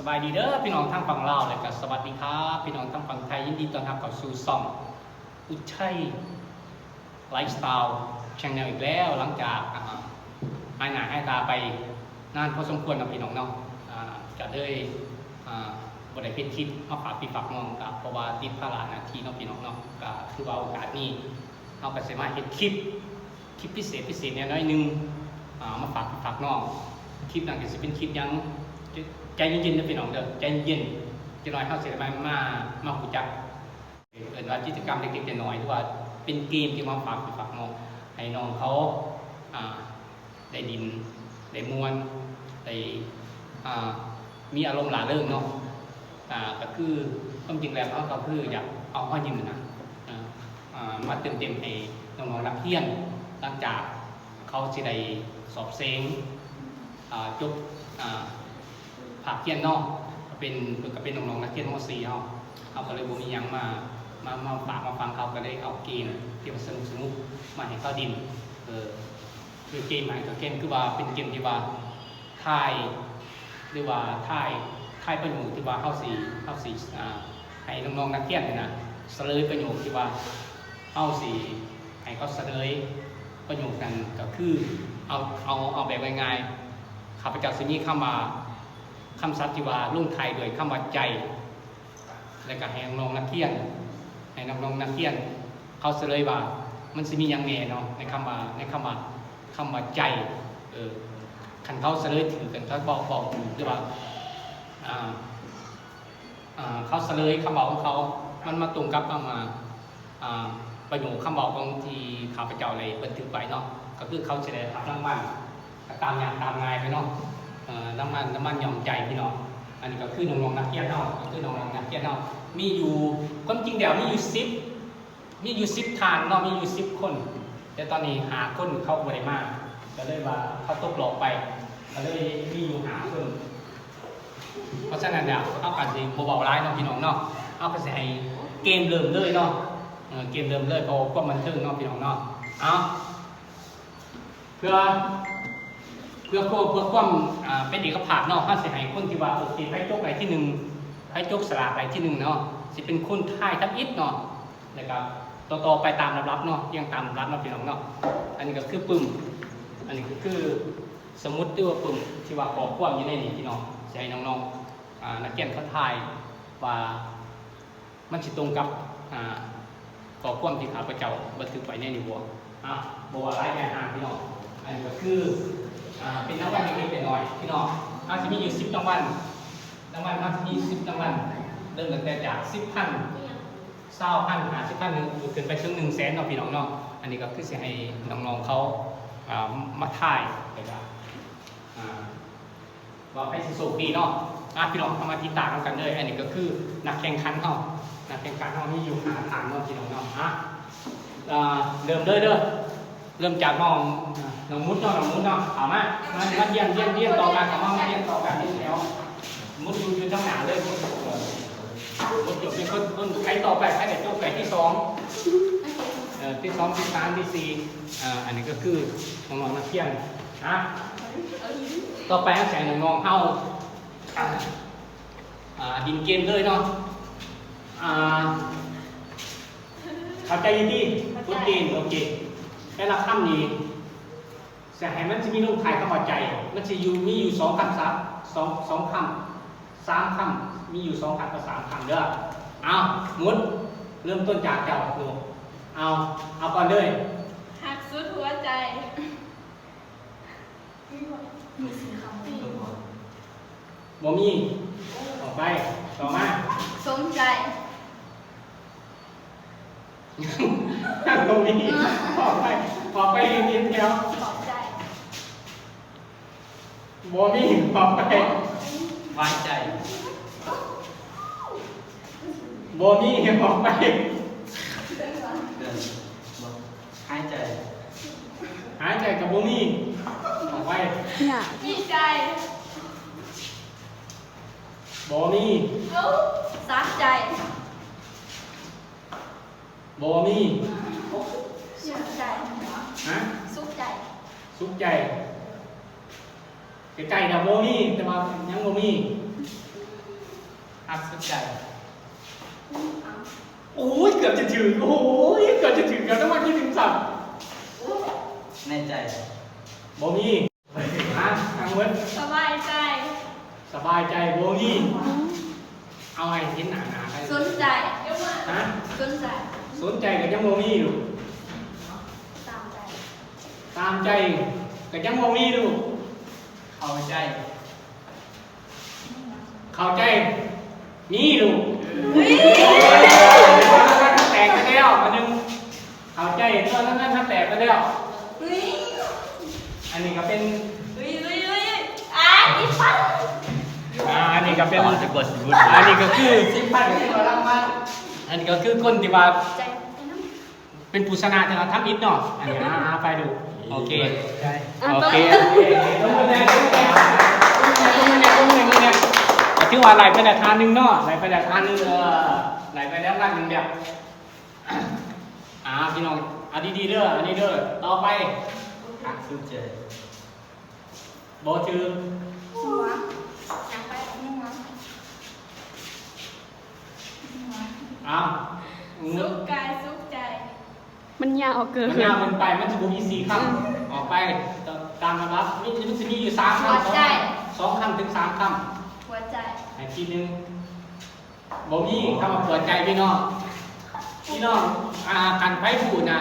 ສະບາຍດີເດີພີ່ນ້ອງທາງຝັ່ງລາວ ແລະກະສະຫວັດດີຄັບພີ່ນ້ອງທາງຝັ່ງໄທ. ຍິນດີຕ້ອນຮັບເຂົ້າສູ່ຊ່ອງ ອຸໄທ Lifestyle Channel ອີກແລ້ວ ຫຼັງຈາກ ອ່າ ຫາຍໜ້າຫາຍຕາໄປນານພໍສົມຄວນເນາະພີ່ນ້ອງເນາະ. ອ່າ ກະເລີຍ ອ່າ ບໍ່ໄດ້ເຮັດຄລິບມາຝາກພີ່ຝາກນ້ອງ ກະເພາະວ່າຕິດພາລະໜ້າທີ່ເນາະພີ່ນ້ອງເນາະ. ກະຖືວ່າໂອກາດນີ້ເຮົາກະຊິມາເຮັດຄລິບ ຄລິບພິເສດພິເສດແດ່ໜ້ອຍໜຶ່ງ ອ່າ ມາຝາກພີ່ຝາກນ້ອງ. ຄລິບນັ້ນກະຊິເປັນຄລິບຫຍັງ ໃຈເຢັນໆເດີພີ່ນ້ອງເດີ ໃຈເຢັນໆ ຈັກໜ້ອຍເຮົາຊິໄດ້ມາ ມາ ມາຮູ້ຈັກ ເອີ້ນວ່າກິດຈະກຳເລັກໆນ້ອຍໆ ຫຼືວ່າເປັນເກມທີ່ມາຝາກພີ່ຝາກນ້ອງ ໃຫ້ນ້ອງເຂົາ ອ່າ ໄດ້ຫຼິ້ນ ໄດ້ມ່ວນ ໄດ້ ອ່າ ມີອາລົມລ່າເລີງເນາະ. ອ່າ ກະຄືຄວາມຈິງແລ້ວເຮົາກະຄືຢາກເອົາຮອຍຍິ້ມນະ ອ່າ ມາເຕີມເຕັມໃຫ້ນ້ອງໆນັກຮຽນ ຫຼັງຈາກເຂົາຊິໄດ້ສອບເສັງ ອ່າ ຈົບ ອ່າ ພາກຮຽນເນາະ ກະເປັນ ເພິ່ນກະເປັນນ້ອງໆນັກຮຽນ ມໍສີ່ເຮົາ ເຮົາກະເລີຍບໍ່ມີຫຍັງມາ ມາ ມາຝາກມາຝັງ ເຮົາກະເລີຍເອົາເກມທີ່ວ່າສະໜຸກໆມາໃຫ້ເຂົາຫຼິ້ນ. ເອີ ຄືເກມຫັ້ນກະເກມ ຄືວ່າເປັນເກມທີ່ວ່າທາຍ ຫຼືວ່າທາຍ ທາຍປະໂຫຍກທີ່ວ່າເຮົາຊິ ເຮົາຊິ ອ່າ ໃຫ້ນ້ອງໆນັກຮຽນຫັ້ນນະ ສະເຫຼີຍປະໂຫຍກທີ່ວ່າເຮົາຊິໃຫ້ເຂົາສະເຫຼີຍປະໂຫຍກນັ້ນ ກະຄືເອົາ ເອົາ ເອົາແບບງ່າຍໆ ຂ້າພະເຈົ້າຊິມີຄຳວ່າ ຄຳສັບທີ່ວ່າລົງທ້າຍດ້ວຍຄຳວ່າໃຈ ແລ້ວກະໃຫ້ນ້ອງໆນັກຮຽນ ໃຫ້ນ້ອງໆນັກຮຽນເຂົາສະເຫຼີຍວ່າມັນຊິມີຫຍັງແດ່ເນາະ ໃນຄຳວ່າ ໃນຄຳວ່າ ຄຳວ່າໃຈ. ເອີ ຄັນເຂົາສະເຫຼີຍຖືກ ຄັນເຂົາເວົ້າ ເວົ້າຖືກ ຫຼືວ່າ ອ່າ ອ່າ ເຂົາສະເຫຼີຍຄຳເວົ້າຂອງເຂົາ ມັນມາຕົງກັບຄຳວ່າ ອ່າ ປະໂຫຍກຄຳເວົ້າຂອງທີ່ຂ້າພະເຈົ້າໄດ້ບັນທຶກໄວ້ເນາະ ກະຄືເຂົາຊິໄດ້ຮັບລາງວັນ ກະຕາມຍາກຕາມງ່າຍໄປເນາະ. ເອີ ລາງວັນ ລາງວັນຍ້ອມໃຈພີ່ນ້ອງ. ອັນນີ້ກະຄືນ້ອງໆນັກຮຽນເຮົາ ກະຄືນ້ອງໆນັກຮຽນເຮົາ ມີຢູ່ ຄວາມຈິງແລ້ວມີຢູ່ສິບ ມີຢູ່ສິບທ່ານເນາະ ມີຢູ່ສິບຄົນ ແຕ່ຕອນນີ້ຫ້າຄົນເຂົາບໍ່ໄດ້ມາ ກະເລີຍວ່າເຂົາຕົກລອບໄປ ກະເລີຍມີຢູ່ຫ້າຄົນ. ເພາະສະນັ້ນແລ້ວ ເຮົາກະຊິບໍ່ເວົ້າຫຼາຍເນາະພີ່ນ້ອງເນາະ ເຮົາກະຊິໃຫ້ເກມເລີ່ມເລີຍເນາະ. ເອີ ເກມເລີ່ມເລີຍ ເພື່ອຄວາມບັນເທີງເນາະພີ່ນ້ອງເນາະ. ເອົາ ເພື່ອ ເພື່ອຄວາມ ເພື່ອຄວາມ ອ່າ ເປັນເອກະພາບເນາະ ເຮົາຊິໃຫ້ຄົນທີ່ວ່າ ໂອເຄ ໃຜຈົກໄດ້ທີໜຶ່ງ ໃຜຈົກສະຫຼາກໄດ້ທີໜຶ່ງເນາະ ຊິເປັນຄົນທ້າຍທຳອິດເນາະ ແລ້ວກະຕໍ່ໆໄປຕາມລຳດັບເນາະ ຮຽງຕາມລຳດັບເນາະພີ່ນ້ອງເນາະ. ອັນນີ້ກະຄືປຶ້ມ ອັນນີ້ກະຄືສະໝຸດ ຫຼືວ່າປຶ້ມ ທີ່ວ່າຂໍ້ຄວາມຢູ່ໃນນີ້ພີ່ນ້ອງ ຊິໃຫ້ນ້ອງໆ ອ່າ ນັກຮຽນເຂົາທາຍວ່າ ມັນຊິຕົງກັບ ອ່າ ຂໍ້ຄວາມທີ່ຂ້າພະເຈົ້າບັນທຶກໄວ້ໃນນີ້ບໍ່? ອ່າ ບໍ່ວ່າຫຼາຍຢ່າງຫ່າງພີ່ນ້ອງ ອັນນີ້ກະຄື ອ່າ ເປັນລາງວັນເລັກໆນ້ອຍໆພີ່ນ້ອງ. ເຮົາຊິມີຢູ່ສິບລາງວັນ ລາງວັນ ເຮົາຊິມີສິບລາງວັນ ເລີ່ມຕັ້ງແຕ່ຈາກສິບພັນ ຊາວພັນ ຫ້າສິບພັນ ຂຶ້ນໄປເຖິງໜຶ່ງແສນເນາະພີ່ນ້ອງເນາະ. ອັນນີ້ກະຄືຊິໃຫ້ນ້ອງໆເຂົາ ອ່າ ມາທາຍ ແລ້ວກະ ອ່າ ວ່າໃຜຊິໂຊກດີເນາະ. ອ່າ ພີ່ນ້ອງເຂົ້າມາຕິດຕາມນຳກັນເດີ. ອັນນີ້ກະຄືນັກແຂ່ງຂັນເຮົາ ນັກແຂ່ງຂັນເຮົາມີຢູ່ຫ້າທ່ານເນາະພີ່ນ້ອງເນາະ. ອ່າ ເລີ່ມເລີຍເດີ ເລີ່ມຈາກນ້ອງ ນ້ອງມຸດເນາະ ນ້ອງມຸດເນາະ ເຂົ້າມາ ມາ ມາຮຽນ ຮຽນ ຮຽນຕໍ່ກັນ ເຂົ້າມາ ມາຮຽນຕໍ່ກັນ ຢູ່ແຖວ ມຸດຢູ່ ຢູ່ທາງໜ້າເລີຍ ມຸດຢູ່ ເປັນຄົນ ຄົນ ໃຜຕໍ່ໄປ ໃຜໄດ້ຈົບໄປທີສອງ ເອີ ທີສອງ ທີສາມ ທີສີ່. ອ່າ ອັນນີ້ກະຄືນ້ອງໆນັກຮຽນ ອ່າ ຕໍ່ໄປເຮົາຊິໃຫ້ນ້ອງໆເຮົາ ອ່າ ອ່າ ຫຼິ້ນເກມເລີຍເນາະ. ອ່າ ເຂົ້າໃຈຢູ່ຕິ? ກົດເກນ ໂອເຄ. ແຕ່ລະຄຳນີ້ ຊິໃຫ້ມັນຊິມີລົງທ້າຍຄຳວ່າໃຈ ມັນຊິຢູ່ ມີຢູ່ສອງຄຳສັບ ສອງ ສອງຄຳ ສາມຄຳ ມີຢູ່ສອງຄຳກັບສາມຄຳເດີ. ເອົາ ມຸດ ເລີ່ມຕົ້ນຈາກເຈົ້າ ເອົາ ເອົາກ່ອນເລີຍ. ຮັກສຸດຫົວໃຈ. ມີບໍ່? ມີສີ່ຄຳ. ບໍ່ມີ. ອອກໄປ. ຕໍ່ມາ. ສົມໃຈ. ຍັງບໍ່ມີ. ອອກໄປ. ອອກໄປ ຢືນແຖວ. ຂອບໃຈ. ບໍ່ມີ. ອອກໄປ. ຫວານໃຈ. ບໍ່ມີ. ອອກໄປ. ເດີນ. ຫາຍໃຈ. ຫາຍໃຈກະບໍ່ມີ. ອອກໄປ. ດີໃຈ. ບໍ່ມີ. ເອົ້າ ສັກໃຈ. ບໍ່ມີ. ສຸກໃຈ. ຮະ? ສຸກໃຈ. ສຸກໃຈ. ໃກ້ໆນະ ບໍ່ມີ ແຕ່ວ່າຍັງບໍ່ມີ. ຮັກສຸດໃຈ. ໂອ້ຍ ເກືອບຈະຖືກ ໂອ້ຍ ເກືອບຈະຖືກ ເກືອບຈະມາທີ່ໜຶ່ງຊ້ຳ. ໃນໃຈ ບໍ່ມີ. ຮະ ທັງໝົດ ສະບາຍໃຈ. ສະບາຍໃຈ ບໍ່ມີ. ເອົາໃຫ້ເຫັນໜ້າໆ ໄດ້. ສົນໃຈ. ຮະ ສົນໃຈ. ສົນໃຈກໍຍັງບໍ່ມີລູກ. ຕາມໃຈ. ຕາມໃຈກໍຍັງບໍ່ມີລູກ. ເຂົ້າໃຈ. ເຂົ້າໃຈ ມີລູກ. ເອີຍ ແຕກໄປແລ້ວອັນໜຶ່ງ. ເຂົ້າໃຈ ເອີ ນັ້ນໆ ແຕກໄປແລ້ວ. ເອີຍ ອັນນີ້ກໍເປັນ ເອີຍ ເອີຍ ເອີຍ ອ່າ ອີກພັນ. ອ່າ ອັນນີ້ກໍເປັນ ອ່າ ອັນນີ້ກໍຄື ສິບພັນ ອັນນີ້ກໍຄືຄົນທີ່ວ່າ ໃຈ ເປັນຜູ້ຊະນະທີ່ວ່າທຳອິດເນາະ. ອັນນີ້ ອ່າ ໄປດູ. ໂອເຄ ໂອເຄ ໂອເຄ ຕົບມືແດ່ ຕົບມືແດ່ ຕົບມືແດ່ ຕົບມືແດ່. ກໍຖືວ່າໄລ່ໄປແລ້ວທ່ານໜຶ່ງເນາະ ໄລ່ໄປແລ້ວທ່ານໜຶ່ງ. ເອີ ໄລ່ໄປແລ້ວທ່ານໜຶ່ງແບບ ອ່າ ພີ່ນ້ອງ ເອົາດີໆເດີ ອັນນີ້ເດີ. ຕໍ່ໄປ ຮັກສຸດໃຈ. ບໍ່ຖືກ. ຫົວ ຫຍັງໄປ ຫົວ ຫົວ. ອ້າວ ສຸກກາຍສຸກໃຈ. ມັນຍາວເກີນ ມັນຍາວເກີນໄປ ມັນຊິບໍ່ມີສີ່ຄຳ. ອືມ ອອກໄປ ຕາມລຳດັບ ມີ ມັນຊິມີຢູ່ສາມຄຳ. ຫົວໃຈ. ສອງຄຳເຖິງສາມຄຳ. ຫົວໃຈ. ໃຫ້ທີໜຶ່ງ. ບໍ່ມີຄຳວ່າປວດໃຈພີ່ນ້ອງ. ພີ່ນ້ອງ ອ່າ ຄັນໃຜຮູ້ນະ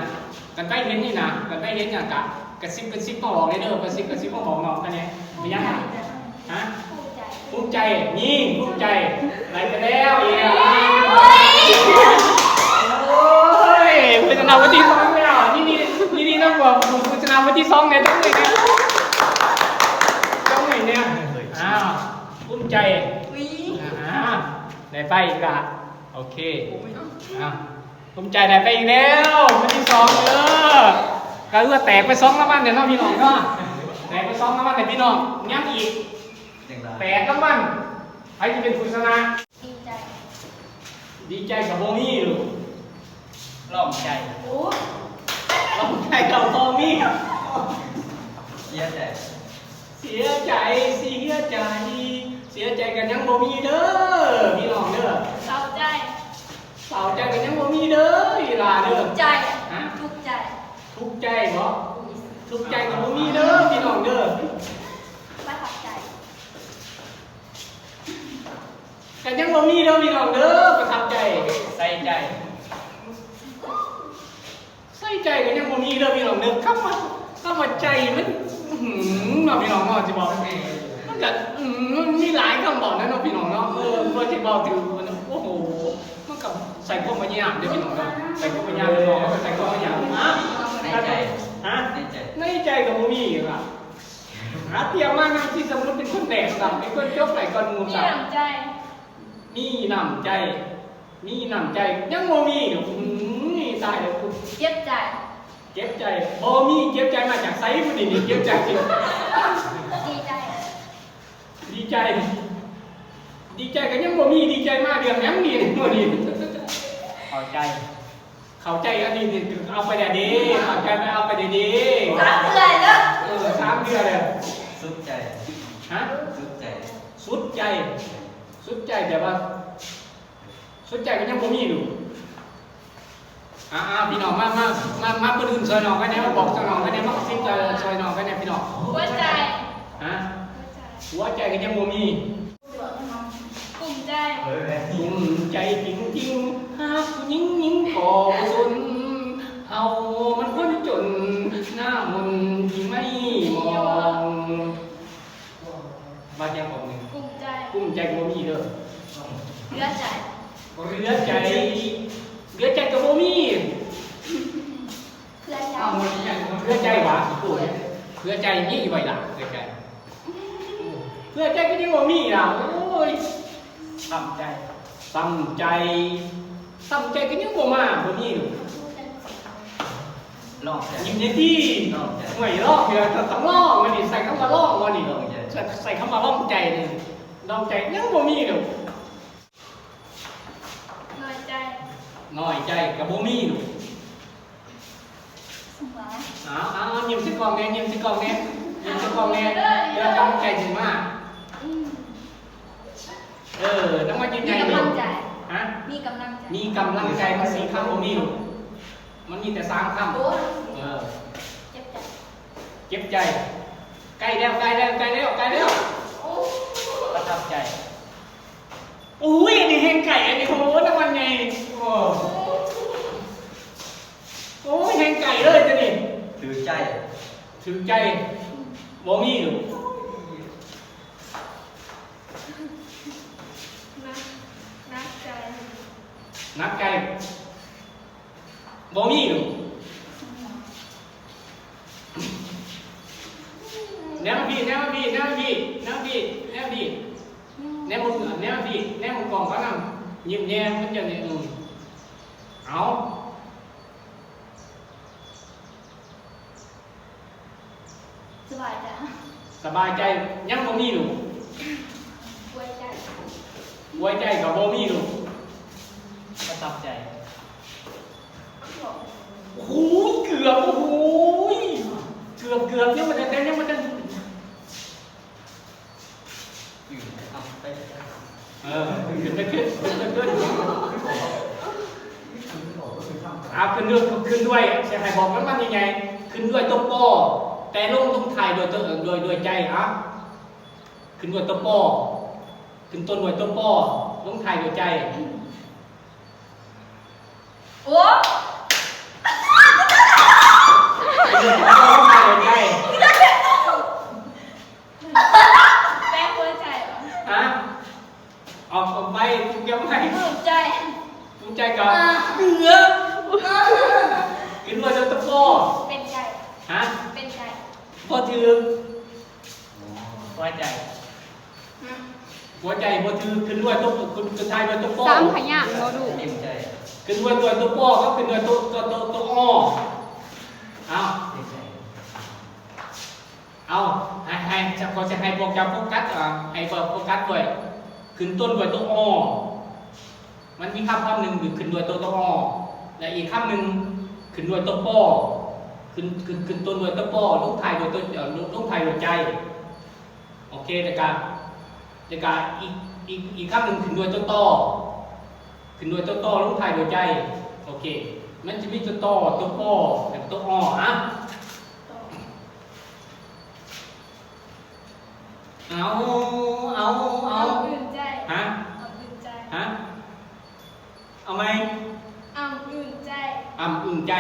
ຄັນໃຜເຫັນນີ້ນະ ຄັນໃຜເຫັນຫຍັງກະກະຊິບ ກະຊິບມາບອກແດ່ເດີ ກະຊິບ ກະຊິບມາບອກນ້ອງກະແດ່. ເປັນຫຍັງ? ຮະ? ພູມໃຈ. ມີ ພູມໃຈ. ໄລ່ໄປແລ້ວອີກແລ້ວ. ໂອ້ຍ ຜູ້ຊະນະຄົນທີສອງແລ້ວ. ຍິນດີ ຍິນດີນຳພວກຜູ້ຊະນະຄົນທີສອງແດ່ ຕົບມືແດ່ ຕົບມືແດ່. ອ້າວ ພູມໃຈ. ອ່າ ໄດ້ໄປອີກລະ. ໂອເຄ ໂອ້ຍ ອ່າ ພູມໃຈໄດ້ໄປອີກແລ້ວ ຄົນທີສອງເດີ. ກະເອື້ອແຕກໄປສອງລາງວັນແລ້ວເນາະພີ່ນ້ອງເນາະ ແຕກໄປສອງລາງວັນແລ້ວພີ່ນ້ອງ. ຍັງອີກແປດລາງວັນ ໃຜຊິເປັນຜູ້ຊະນະ? ດີໃຈ. ດີໃຈກະບໍ່ມີລູກ. ລອງໃຈ. ໂອ້ ລອງໃຈກະບໍ່ມີ. ເສຍໃຈ. ເສຍໃຈ ເສຍໃຈ ເສຍໃຈກະຍັງບໍ່ມີເດີພີ່ນ້ອງເດີ. ເສົ້າໃຈ. ເສົ້າໃຈກະຍັງບໍ່ມີເດີອີ່ຫຼ້າເດີ. ທຸກໃຈ. ຮະ? ທຸກໃຈ. ທຸກໃຈບໍ? ທຸກໃຈກະບໍ່ມີເດີພີ່ນ້ອງເດີ. ປະທັບໃຈ. ກະຍັງບໍ່ມີເດີພີ່ນ້ອງເດີ ປະທັບໃຈ. ໃສ່ໃຈ. ໃສ່ໃຈກະຍັງບໍ່ມີເດີພີ່ນ້ອງເດີ. ຄຳວ່າ ຄຳວ່າໃຈມັນ ອືມ ເນາະພີ່ນ້ອງເນາະ ຊິບອກ ມັນກະ ອືມ ມັນມີຫຼາຍຄຳເວົ້າແຫຼະເນາະພີ່ນ້ອງເນາະ. ເອີ ວ່າຊິເວົ້າຖືກ ໂອ້ໂຫ ມັນກະໃສ່ຄວາມພະຍາຍາມເດີພີ່ນ້ອງເນາະ ໃສ່ຄວາມພະຍາຍາມເນາະ ໃສ່ຄວາມພະຍາຍາມ. ໃນໃຈ. ຮະ? ໃນໃຈ. ໃນໃຈກະບໍ່ມີລະ. ຫາຕຽມມານຳ ຊິສົມມຸດເປັນຄົນແລກຊະ ເປັນຄົນຈົບໄປກ່ອນໝູ່ຊະ. ມີນ້ຳໃຈ. ມີນ້ຳໃຈ ມີນ້ຳໃຈ ຍັງບໍ່ມີ. ອືມ ຕາຍແລ້ວກູ. ເຈັບໃຈ. ເຈັບໃຈ ບໍ່ມີ. ເຈັບໃຈມາຈາກໃສມື້ນີ້ ນີ້ເຈັບໃຈ? ດີໃຈ. ດີໃຈ ດີໃຈກະຍັງບໍ່ມີ. ດີໃຈມາເລື່ອງຫຍັງນີ້ມື້ນີ້? ເຂົ້າໃຈ. ເຂົ້າໃຈ ອັນນີ້ນີ້ເອົາໄປແດ່ເດ້ ເຂົ້າໃຈໄປ ເອົາໄປແດ່ເດ້. ສາມເທື່ອແລ້ວ. ເອີ ສາມເທື່ອແລ້ວ. ສຸດໃຈ. ຮະ? ສຸດໃຈ. ສຸດໃຈ ສຸດໃຈແປວ່າ ສຸດໃຈກະຍັງບໍ່ມີຢູ່. ອ່າໆ ພີ່ນ້ອງ ມາ ມາ ມາ ມາປະດຶງຊ່ອຍນ້ອງກັນແດ່ ມາບອກຊ່ອຍນ້ອງກັນແດ່ ມາກະຊິບ ເອີ ຊ່ອຍນ້ອງກັນແດ່ພີ່ນ້ອງ. ຫົວໃຈ. ຮະ? ຫົວໃຈກະຍັງບໍ່ມີ. ກຸ້ມໃຈ. ກຸ້ມໃຈຈິງໆ ຫາກຜູ້ຍິງຍິງກໍບໍ່ສົນ ເຮົາມັນຄົນຈົນ ໜ້າມົນຈິງໄມ່ມອງ. ວ່າຈັ່ງຂອງນີ້ ກຸ້ມໃຈ. ກຸ້ມໃຈກະບໍ່ມີເດີ. ເຫຼືອໃຈ. ເຫຼືອໃຈ ເຫຼືອໃຈກະບໍ່ມີ. ເຜື່ອໃຈ. ເຜື່ອໃຈຫວາ? ໂອ້ຍ ເຜື່ອໃຈມີຢູ່ໃບລະ ເຜື່ອໃຈ ເຜື່ອໃຈກະຍັງບໍ່ມີລະ. ໂອ້ຍ ຊ້ຳໃຈ. ຊ້ຳໃຈ ຊ້ຳໃຈກະຍັງບໍ່ມາ ບໍ່ມີ. ລອງໃຈ. ຍິງແດ່ຕິ. ລອງໃຈ. ຫ້ວຍ ລອງເດີ ຕ້ອງລອງ ອັນນີ້ໃສ່ຄຳວ່າລອງ ອັນນີ້ ລອງໃຈ. ໃສ່ ໃສ່ຄຳວ່າລອງໃຈນີ້ ລອງໃຈຍັງບໍ່ມີເດີ. ນ້ອຍໃຈ. ນ້ອຍໃຈກະບໍ່ມີລູກ. ເອົາ ເອົາ ຍິ້ມໃສ່ກ້ອງແດ່ ຍິ້ມໃສ່ກ້ອງແດ່ ຍິ້ມໃສ່ກ້ອງແດ່ ເພື່ອກຳລັງໃຈຊິມາ. ອືມ ເອີ ນ້ຳມັນ ມີກຳລັງໃຈ. ຮະ? ມີກຳລັງໃຈ. ມີກຳລັງໃຈ ມັນສີ່ຄຳບໍ່ມີລູກ ມັນມີແຕ່ສາມຄຳ. ໂອ້ ເອີ ເຈັບໃຈ. ເຈັບໃຈ. ໃກ້ແລ້ວ ໃກ້ແລ້ວ ໃກ້ແລ້ວ ໃກ້ແລ້ວ. ໂອ້ ປະທັບໃຈ. ໂອ້ຍ ອັນນີ້ແຮງໃກ້ ອັນນີ້ ໂອ້ ລາງວັນໃຫຍ່. ໂອ້ ໂອ້ຍ ແຮງໃກ້ເລີຍຕົວນີ້. ຖືກໃຈ. ຖືກໃຈ ບໍ່ມີລູກ. ໜັກ ໜັກໃຈ. ໜັກໃຈ ບໍ່ມີລູກ. ແນມມາພີ້ ແນມມາພີ້ ແນມມາພີ້ ແນມມາພີ້ ແນມມາພີ້ ແນມມາພີ້ ແນມມາພີ້ ແນມມາກ້ອງເຂົານຳ ຍິ້ມແຍ້ມ ມັນຈັ່ງນີ້. ອື ເອົາ. ສະບາຍໃຈ. ສະບາຍໃຈ ຍັງບໍ່ມີລູກ. ປ່ວຍໃຈ. ປ່ວຍໃຈກໍບໍ່ມີລູກ. ປະທັບໃຈ. ໂອ້ໂຫ ເກືອບ ໂອ້ໂຫ ເກືອບ ເກືອບ ຍັງບໍ່ທັນ ຍັງບໍ່ທັນ. ເອີ ຂຶ້ນໄປ ຂຶ້ນ ຂຶ້ນໄປ ຂຶ້ນ ຂຶ້ນໄປ ຂຶ້ນ. ອາ ຂຶ້ນດ້ວຍ ຂຶ້ນດ້ວຍ ຊິໃຫ້ບອກນຳມັນໃຫຍ່ໆ ຂຶ້ນດ້ວຍຕົວ ປໍ ແຕ່ລົງ ລົງທ້າຍດ້ວຍຕົວ ດ້ວຍ ດ້ວຍໃຈ. ອາ ຂຶ້ນດ້ວຍຕົວ ປໍ ຂຶ້ນຕົ້ນດ້ວຍຕົວ ປໍ ລົງທ້າຍດ້ວຍໃຈ. ໂອ້ ລົງທ້າຍດ້ວຍໃຈ. ແປງຫົວໃຈ. ຮະ? ອອກ ອອກໄປ ເກັບໄວ້. ປຶ້ມໃຈ. ປຶ້ມໃຈກໍ ອ່າ ເກືອບ ອ່າ ຂຶ້ນວ່າຕົວ ຕົວ ປໍ ເປັນໃຈ. ຮະ? ເປັນໃຈ. ບໍ່ຖືກ. ຫົວໃຈ. ຮະ? ຫົວໃຈບໍ່ຖືກ. ຂຶ້ນວ່າຕົວ ຂຶ້ນ ຂຶ້ນທ້າຍວ່າຕົວ ປໍ ສາມພະຍາງບໍ່ລູກ? ເຕັມໃຈ. ຂຶ້ນວ່າຕົວ ຕົວ ປໍ ກໍຂຶ້ນວ່າຕົວ ຕົວ ຕົວ ຕົວ ອໍ. ເອົາ. ເຕັມໃຈ. ເອົາ ໃຫ້ ໃຫ້ ຂ້ອຍຈະໃຫ້ພວກເຈົ້າໂຟກັສ ເອີ ໃຫ້ໂຟກັສດ້ວຍ ຂຶ້ນຕົ້ນດ້ວຍຕົວ ອໍ. ມັນມີຄຳ ຄຳໜຶ່ງຂຶ້ນດ້ວຍຕົວ ຕົວ ອໍ ແລະ ອີກຄຳໜຶ່ງຂຶ້ນດ້ວຍຕົວ ປໍ ຂຶ້ນ ຂຶ້ນ ຂຶ້ນຕົ້ນດ້ວຍຕົວ ປໍ ລົງທ້າຍດ້ວຍຕົວ ເອີ ລົງ ລົງທ້າຍດ້ວຍໃຈ. ໂອເຄ ແລ້ວກະ ແລ້ວກະອີກ ອີກ ອີກຄຳໜຶ່ງຂຶ້ນດ້ວຍຕົວ ຕໍ ຂຶ້ນດ້ວຍຕົວ ຕໍ ລົງທ້າຍດ້ວຍໃຈ. ໂອເຄ ມັນຈະມີຕົວ ຕໍ ຕົວ ປໍ ແລະ ຕົວ ອໍ. ອະ ເອົາ ເອົາ ເອົາ ອຳອຶ້ງໃຈ. ຮະ? ອຳອຶ້ງໃຈ. ຮະ? ເອົາໃໝ່. ອຳອຶ້ງໃຈ. ອຳອຶ້ງໃຈ.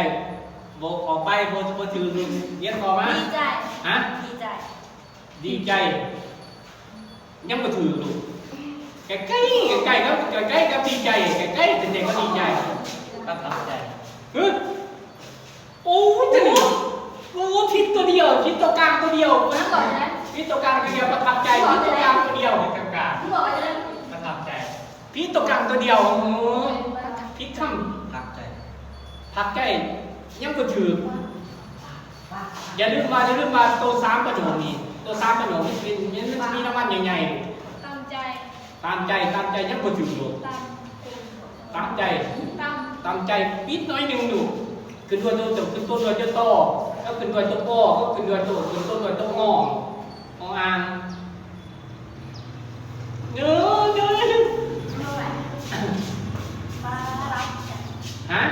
ບໍ່ ອອກໄປ ບໍ່ ບໍ່ຖືກ. ຮຽນຕໍ່ມາ. ດີໃຈ. ຮະ? ດີໃຈ. ດີໃຈ ຍັງບໍ່ຖືກລູກ. ໃກ້ໆ ໃກ້ໆ ກັບ ໃກ້ໆ ກັບດີໃຈ ໃກ້ໆ ແຕ່ກໍດີໃຈ. ປະທັບໃຈ. ຮະ? ໂອ້ຍ ໂອ້ ຜິດຕົວດຽວ ຜິດຕົວກາງຕົວດຽວ. ຍັງບໍ່ໄດ້. ຜິດຕົວກາງຕົວດຽວ ປະທັບໃຈ. ຜິດຕົວກາງຕົວດຽວ ປະທັບໃຈ. ຜິດຕົວກາງຕົວດຽວ. ໂອ້ ຜິດຄຳ. ພັກໃຈ. ພັກໃຈ ຍັງບໍ່ຖືກ. ຢ່າລືມວ່າ ຢ່າລືມວ່າໂຕສາມປະໂຫຍກນີ້ ໂຕສາມປະໂຫຍກນີ້ ມັນ ມັນມີລາງວັນໃຫຍ່ໆ. ຕາມໃຈ. ຕາມໃຈ ຕາມໃຈ ຍັງບໍ່ຖືກລູກ. ຕາມ ຕາມໃຈ. ຕາມ ຕາມໃຈ ຜິດໜ້ອຍໜຶ່ງລູກ. ຂຶ້ນດ້ວຍໂຕ ຂຶ້ນຕົ້ນດ້ວຍໂຕ ຕໍ ກໍຂຶ້ນດ້ວຍໂຕ ປໍ ກໍຂຶ້ນດ້ວຍໂຕ ຂຶ້ນຕົ້ນດ້ວຍໂຕ ອໍ. ອໍ ອ່າງ. ເອີ ເອີ ປະທັບໃຈ. ຮະ?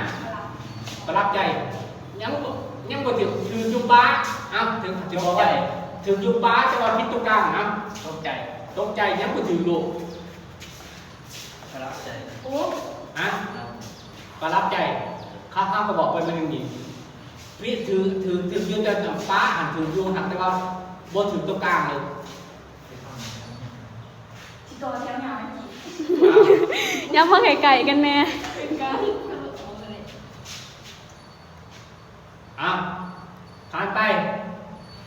ປະທັບໃຈ ຍັງບໍ່ ຍັງບໍ່ຖືກ. ຖືກຢູ່ປາ. ເອົ້າ ຖືກ ຖືກຢູ່ປາ ແຕ່ວ່າຜິດຕົວກາງ. ເອົ້າ ຕົກໃຈ. ຕົກໃຈ ຍັງບໍ່ຖືກລູກ. ປະທັບໃຈ. ໂອ້ ຮະ? ປະທັບໃຈ. ຂ້າ ຂ້າກໍບອກໄປມື້ໜຶ່ງນີ້ ຜິດ ຖືກ ຖືກ ຖືກຢູ່ ແຕ່ປາຫັ້ນຖືກຢູ່ຫັ້ນ ແຕ່ວ່າບໍ່ຖືກຕົວກາງເລີຍ. ຊິຕໍ່ແຖວຍາວໃຫ້ກິນ. ຢ່າມາໃກ້ໆ ກັນແນ່. ອ້າວ ຜ່ານໄປ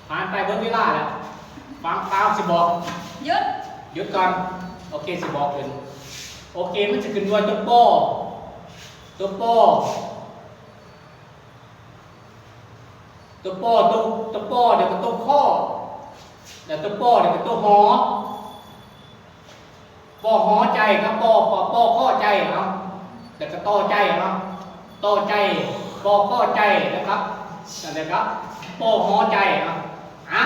ຜ່ານໄປເບິດເວລາແລ້ວ. ຟັງ ຟັງ ຊິບອກ. ຢຸດ ຢຸດກ່ອນ. ໂອເຄ ຊິບອກເພິ່ນ. ໂອເຄ ມັນຈະຂຶ້ນດ້ວຍຕົວ ປໍ ຕົວ ປໍ ຕົວ ປໍ ຕົວ ຕົວ ປໍ ແລ້ວກໍຕົວ ຄ ແລ້ວຕົວ ປໍ ແລ້ວກໍຕົວ ຫໍ. ປໍ ຫໍ ໃຈ ກັບ ປໍ ປໍ ປໍ ຄໍ ໃຈ. ເອົາ ແລ້ວກໍຕໍ່ໃຈ. ເອົາ ຕໍ່ໃຈ ປໍ ຄໍ ໃຈ ແລ້ວກໍ ແລ້ວກໍ ປໍ ຫໍ ໃຈ. ເອົາ ອາ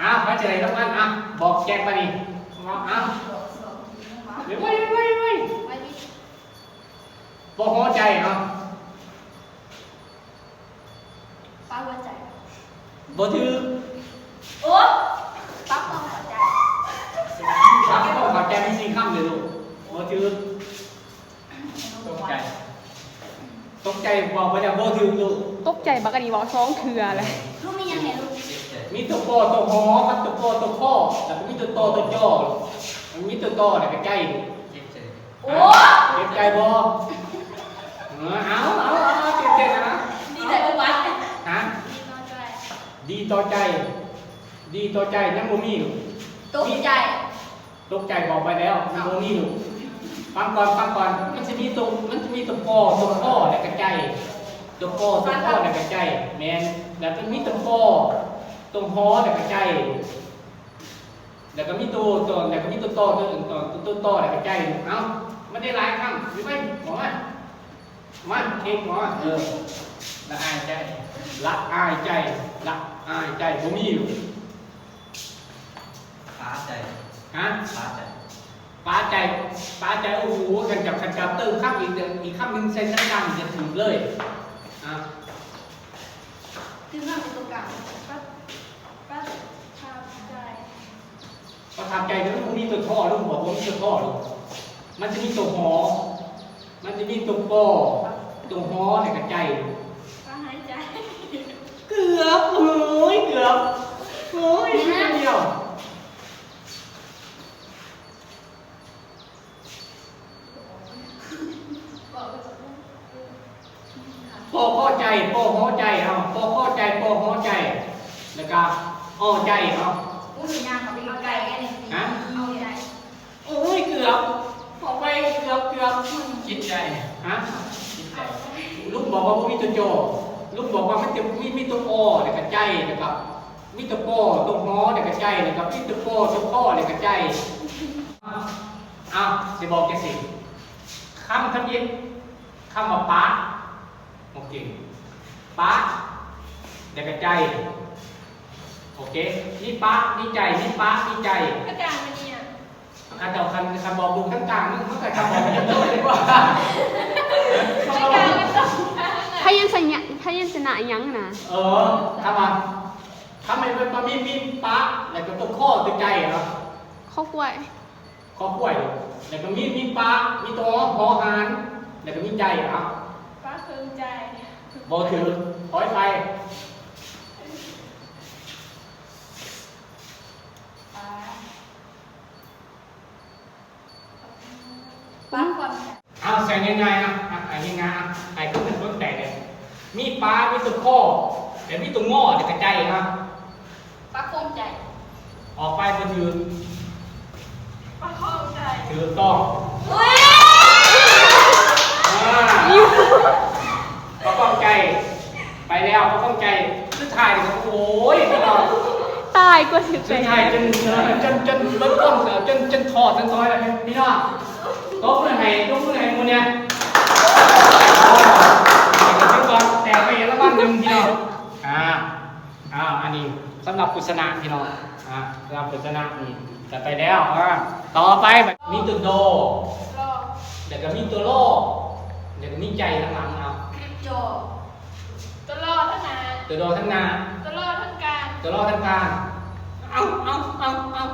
ອາ ໃຜຈະໄດ້ລາງວັນ? ອາ ບອກແຈກບາດນີ້. ເອົາ ເອົາ ດຽວ ດຽວ ດຽວ ດຽວ. ບໍ່ພໍໃຈເນາະ. ປາຫົວໃຈ. ບໍ່ຖືກ. ໂອ້ ປາຄວາມພໍໃຈ. ປາຄວາມພໍໃຈມີສີ່ຄຳເດ້ລູກ. ບໍ່ຖືກ. ຕົກໃຈ. ຕົກໃຈບອກໄປແລ້ວບໍ່ຖືກລູກ. ຕົກໃຈບັກອັນນີ້ເວົ້າສອງເທື່ອແລ້ວ. ລູກມີຫຍັງແດ່ລູກ? ມີຕົວ ປ ຕົວ ຫ ກັບຕົວ ປ ຕົວ ຄ ແລ້ວກໍມີຕົວ ຕ ຕົວ ຈ. ມັນມີຕົວ ຕ ແລ້ວກໍໃຈ. ໂອ້ ເຈັບໃຈບໍ່? ເອີ ເອົາ ເອົາ ເອົາ ເອົາ ເຈັບໃຈນະ. ດີໃຈບໍ່ປາ? ຮະ? ດີຕໍ່ໃຈ. ດີຕໍ່ໃຈ. ດີຕໍ່ໃຈຍັງບໍ່ມີລູກ. ຕົກໃຈ. ຕົກໃຈບອກໄປແລ້ວ ມັນບໍ່ມີລູກ. ຟັງກ່ອນ ຟັງກ່ອນ. ມັນຈະມີຕົວ ມັນຈະມີຕົວ ປ ຕົວ ຄ ແລ້ວກໍໃຈ. ຕົວ ປ ຕົວ ຄ ແລ້ວກໍໃຈ. ແມ່ນ. ແລ້ວກໍມີຕົວ ປ ຕົວ ຫ ແລ້ວກໍໃຈ. ແລ້ວກໍມີໂຕ ໂຕ ແລ້ວກໍມີໂຕຕໍ່ ໂຕ ໂຕຕໍ່ ແລ້ວກໍໃຈ. ເອົ້າ ມັນໄດ້ຫຼາຍຄຳຢູ່ໄປ. ອອກມາ ມາ ເຄັງ ອອກມາ. ເອີ ລະອາຍໃຈ ລະອາຍໃຈ ລະອາຍໃຈ ບໍ່ມີຢູ່. ປາໃຈ. ຮະ? ປາໃຈ. ປາໃຈ ປາໃຈ. ໂອ້ໂຫ ຄັນຈັບ ຄັນຈັບເຕີມຄຳອີກ ອີກຄຳໜຶ່ງໃສ່ສັນກາງ ຈະຖືກເລີຍ. ອ່າ ຄືຄຳຕົວກາງ ປະ ປະທັບໃຈ. ປະທັບໃຈ ແຕ່ມັນບໍ່ມີຕົວ ທ ລູກ. ບອກວ່າມີຕົວ ທ ລູກ. ມັນຈະມີຕົວ ຫ ມັນຈະມີຕົວ ປ ຕົວ ຫ ແລ້ວກໍໃຈ. ປະຫາຍໃຈ. ເກືອບ ໂອ້ຍ ເກືອບ ໂອ້ຍ ນິດດຽວ. ປ ຂໍໃຈ ປ ຫໍໃຈ. ເອົາ ປ ຂໍໃຈ ປ ຫໍໃຈ ແລ້ວກໍ ອໍໃຈ. ເອົາ ອຸຍ ຍ່າງເຂົ້າໄປໃກ້ໆ ແນ່ນີ້. ຮະ? ອໍໃຈ. ໂອ້ຍ ເກືອບ ອອກໄປ ເກືອບ ເກືອບ. ຈິດໃຈ. ຮະ? ຈິດໃຈ. ລຸງບອກວ່າບໍ່ມີຕົວ ຈ. ລຸງບອກວ່າມັນຈະມີ ມີຕົວ ອໍ ແລ້ວກໍໃຈ ແລ້ວກໍມີຕົວ ປ ຕົວ ຫ ແລ້ວກໍໃຈ ແລ້ວກໍມີຕົວ ປ ຕົວ ຄ ແລ້ວກໍໃຈ. ເອົາ ຊິບອກຈັ່ງຊີ້ ຄຳທຳອິດ ຄຳວ່າປະ ໂອເຄ ປະ ແລ້ວກໍໃຈ. ໂອເຄ ມີປະ ມີໃຈ ມີປະ ມີໃຈ. ກະກາງມັນນີ້ອະ ຂ້າເຈົ້າ ຄັນ ຄັນບອກເບິ່ງກະກາງ ມັນ ມັນກໍຈະບອກເປັນໂຕດີກວ່າ. ກະກາງມັນຕ້ອງ ພະຍັນຊະນະ ພະຍັນຊະນະຫຍັງນະ? ເອີ ຄຳວ່າ ຄຳໃຫ້ມັນ ມັນມີ ມີປະ ແລ້ວກໍຕົວ ຄ ຕົວໃຈເນາະ. ຄອຄວາຍ. ຄອຄວາຍ ແລ້ວກໍມີ ມີປະ ມີຕົວ ຫ ຫໍຫານ ແລ້ວກໍມີໃຈ. ເອົາ ປະເຄິ່ງໃຈ. ບໍ່ຖືກ. ຖອຍໄປ. ປະ ປະຄວາມ ເອົາ ໃສ່ງ່າຍໆ ເອົາ ເອົາງ່າຍໆ ເອົາ ໃຫ້ຄົນເປັນຄົນແປເລີຍ. ມີປະ ມີຕົວ ຄ ແລ້ວມີຕົວ ງ ແລ້ວກໍໃຈ. ເອົາ ປະຄອງໃຈ. ອອກໄປ ບໍ່ຖືກ. ປະຄອງໃຈ. ຖືກຕ້ອງ. ໂອ້ຍ ອ່າ ປະຄອງໃຈ ໄປແລ້ວ ປະຄອງໃຈ. ສຸດທ້າຍນີ້ກໍ ໂອ້ຍ ພີ່ນ້ອງ ຕາຍກວ່າຊິໄປ ສຸດທ້າຍຈົນ ເອີ ຈົນ ຈົນເບິດຄວາມ ຈົນ ຈົນທໍ້ຈົນຖອຍແລ້ວ ພີ່ນ້ອງ. ຕົບມືໃຫ້ ຕົບມືໃຫ້ໝູ່ແດ່. ຖືວ່າແຕກໄປລາງວັນໜຶ່ງ ພີ່ນ້ອງ. ອ່າ ອ່າ ອັນນີ້ສຳລັບຜູ້ຊະນະ ພີ່ນ້ອງ. ອ່າ ສຳລັບຜູ້ຊະນະນີ້ກໍໄປແລ້ວ. ອ່າ ຕໍ່ໄປ ມີຕົວ ດ ດ ແລ້ວກໍມີຕົວ ລ ແລ້ວກໍມີໃຈທາງຫຼັງ. ເອົາ ຈ ຕົວ ລ ທາງໜ້າ ຕົວ ດ ທາງໜ້າ ຕົວ ລ ທາງກາງ ຕົວ ລ ທາງກາງ. ເອົາ ເອົາ ເອົາ ເອົາ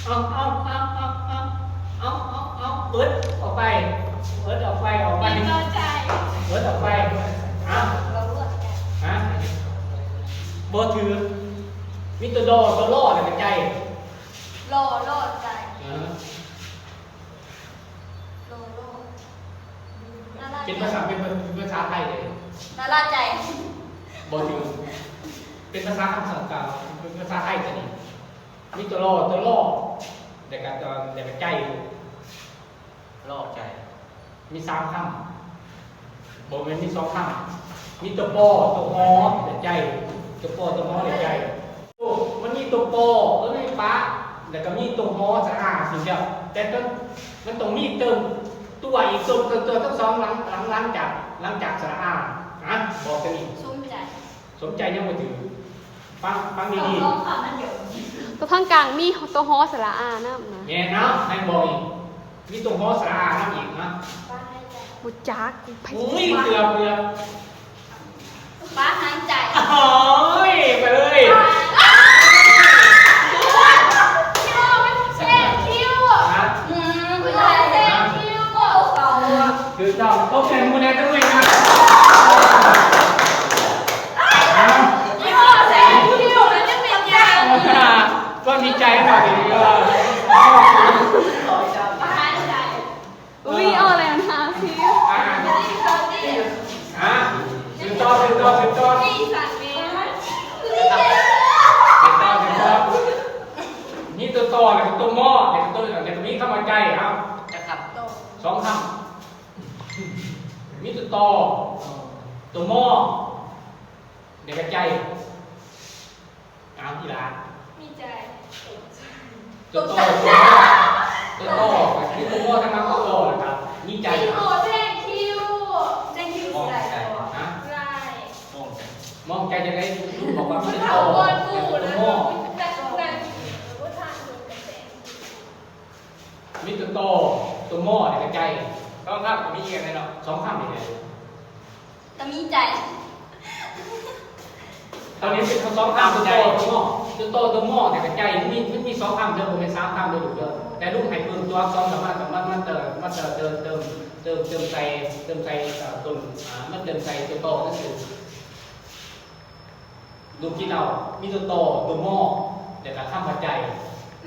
ເອົາ ເອົາ ເອົາ ເອົາ ເອົາ ເອົາ ເອົາ ເອົາ ເອີດອອກໄປ ເອີດອອກໄປ ອອກໄປ. ດີຕໍ່ໃຈ ເອີດອອກໄປ. ເອົາ ຮະ? ບໍ່ຖືກ. ມີຕົວ ດ ຕົວ ລ ແລ້ວກໍໃຈ. ລໍ ລໍໃຈ. ເອີ ລໍ ລໍ ເປັນພາສາ ເປັນພາສາໄທເດ້. ນາລາໃຈ. ບໍ່ຖືກ. ເປັນພາສາຄຳສັງກາ ເປັນພາສາໄທຕົວນີ້. ມີຕົວ ລໍ ຕົວ ລໍ ແລ້ວກໍ ແລ້ວກໍໃຈ. ລໍໃຈ. ມີສາມຄຳ. ບໍ່ແມ່ນ ມີສອງຄຳ. ມີຕົວ ປໍ ຕົວ ຮອ ແລະ ໃຈ. ຕົວ ປໍ ຕົວ ຮອ ແລະ ໃຈ. ໂອ້ ມັນມີຕົວ ປໍ ເອີ ມີປະ ແລ້ວກໍມີຕົວ ຮອ ສະອາ ຖືກແລ້ວ. ແຕ່ຕ້ອງ ມັນຕ້ອງມີເຕີມຕົວອີກ ຕົວ ຕົວ ຕົວທັງສອງຫຼັງ ຫຼັງ ຫຼັງຈາກ ຫຼັງຈາກສະອາ. ອ່ະ ບອກຕົວນີ້. ສົມໃຈ. ສົມໃຈຍັງບໍ່ຖືກ. ຟັງ ຟັງດີໆ. ຕົວທາງກາງມີຕົວ ຮອ ສະຫຼະອານຳນະ. ແມ່ນເນາະ. ໃຫ້ບອກອີກ. ມີຕົວ ຮ ສະຫຼະອານຳອີກເນາະ. ບໍ່ຈັກ ກູໄປ ໂອ້ຍ ເກືອບ ເກືອບ. ປາຫາຍໃຈ. ໂອ້ຍ ໄປເລີຍ. ແຊງຄິວ. ຮະ? ອືມ ແຊງຄິວ. ຖືກຕ້ອງ. ຕົບແທນໝູ່ແດ່ ຕົບມືນະ. ເອົາ ແຊງຄິວ ແລ້ວຈະເປັນຫຍັງ? ຄວາມດີໃຈເນາະ. ເອີ ປາຫາຍໃຈ. ອຸ້ຍ ອອກແລ້ວນະ ຊິ ອ່າ ອ່າ ສືບຕໍ່ ສືບຕໍ່ ສືບຕໍ່ ສືບຕໍ່ ສືບຕໍ່. ມີຕົວ ຕ ແລ້ວກໍຕົວ ມ ແລ້ວກໍຕົວ ແລ້ວກໍມີຄຳວ່າ ໃຈ. ເອົາ ຈັກຄຳ? ສອງຄຳ. ມີຕົວ ຕ ຕົວ ມ ແລ້ວກໍ ໃຈ. ເອົາ ອີ່ຫຼ້າ ມີໃຈ. ຕົວ ຕ ຕົວ ມ ຕົວ ຕ ກໍຄືຕົວ ມ ທັງ ມ ກໍ ຕ ນະຄັບ. ມີໃຈ. ໂອ້ ແຊງຄິວ ແຊງຄິວ ຊິໄດ້ບໍ່? ຮະ? ໄດ້. ມອງໃຈ ມອງໃຈຈັ່ງໃດ? ລູກບອກວ່າມີຕົວ ຕ ຕົວ ມ ແລ້ວກໍຕົວ ມ. ມີຕົວ ຕ ຕົວ ມ ແລ້ວກໍ ໃຈ. ສອງຄຳກໍມີກັນແຫຼະເນາະ. ສອງຄຳນີ້ແຫຼະ ກໍມີໃຈ. ຕອນນີ້ເປັນສອງຄຳ ຕົວ ຕ ຕົວ ມ ຕົວ ຕ ຕົວ ມ ແລ້ວກໍ ໃຈ. ມັນມີ ມັນມີສອງຄຳເດີ ບໍ່ແມ່ນສາມຄຳເດີລູກເດີ. ແຕ່ລຸງໃຫ້ເພີ່ມຕົວອັກສອນເຂົ້າມາ ມາ ມາເຕີມ ມາເຕີມ ເຕີມ ເຕີມ ເຕີມໃສ່ ເຕີມໃສ່ ເອີ ຕົ້ນ ອ່າ ມາເຕີມໃສ່ຕົວ ຕ ຊື່ໆ. ລູກຄິດເອົາ ມີຕົວ ຕ ຕົວ ມ ແລ້ວກໍຄຳວ່າ ໃຈ.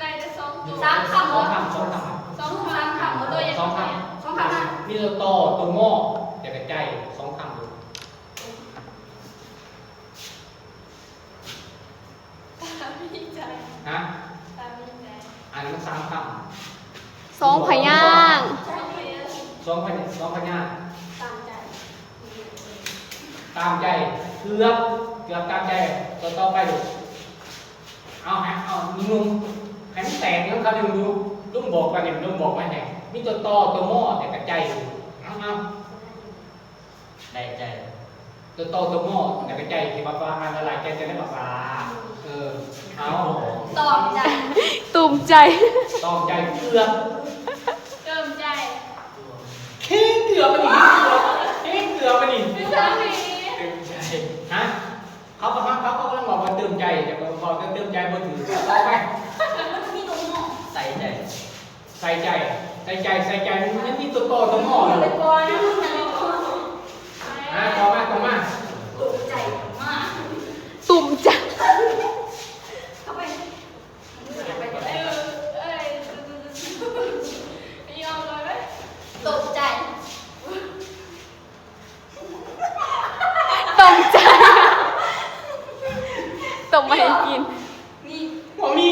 ໄດ້ແຕ່ສອງຕົວ ສາມຄຳ ສອງຄຳ ສອງຄຳ ສອງຄຳ ສາມຄຳ ຕົວຢ່າງ ສອງຄຳ ສອງຄຳນະ. ມີຕົວ ຕ ຕົວ ມ ແລ້ວກໍ ໃຈ ສອງຄຳ. ຕາມີໃຈ. ຮະ? ຕາມີໃຈ. ອັນນັ້ນມັນສາມຄຳ. ສອງພະຍາງ. ສອງພະຍາງ ສອງພະຍາງ ສອງພະຍາງ. ຕາມໃຈ ຕາມໃຈ ເກືອບ ເກືອບຕາມໃຈ. ຕໍ່ ຕໍ່ໄປລູກ. ເອົາ ໃຫ້ ເອົາ ໜຸ່ມໆ ໃຫ້ມັນແຕກນຳເຂົາໜຶ່ງດູ. ລຸງບອກວ່ານີ້ ລຸງບອກວ່າແຮງ. ມີຕົວ ຕ ຕົວ ມ ແລ້ວກໍ ໃຈ. ເອົາ ເອົາ. ໄດ້ໃຈ. ຕົວ ຕ ຕົວ ມ ແລ້ວກໍ ໃຈ ທີ່ວ່າອ່ານຫຼາຍໆ ໃຈ ໃຈ ໃນພາສາ. ເອີ ເອົາ. ຕອມໃຈ. ຕຸ່ມໃຈ. ຕອມໃຈ ເກືອບ. ເຕີມໃຈ. ເຄີງເກືອບອັນນີ້ ເກືອບ ເຄີງເກືອບອັນນີ້. ຕື່ມໃຈ. ຮະ? ເຂົາກໍ ເຂົາກໍກຳລັງເວົ້າວ່າຕື່ມໃຈ ແຕ່ເວົ້າແຕ່ຕື່ມໃຈບໍ່ຖືກ. ຕໍ່ໄປ. ມີຕົວ ມ ໃສ່ໃຈ. ໃສ່ໃຈ ໃສ່ໃຈ ໃສ່ໃຈ ມັນມີຕົວ ຕ ຕົວ ມ ຢູ່. ອ່າ ຕໍ່ມາ ຕໍ່ມາ. ຕຸ່ມໃຈ ຕຸ່ມໃຈ. ເຂົ້າໄປ ເອີ ເອີ ຕົກໃຈ. ຕົກໃຈ ຕົ້ມມາໃຫ້ກິນ. ມີ ບໍ່ມີ.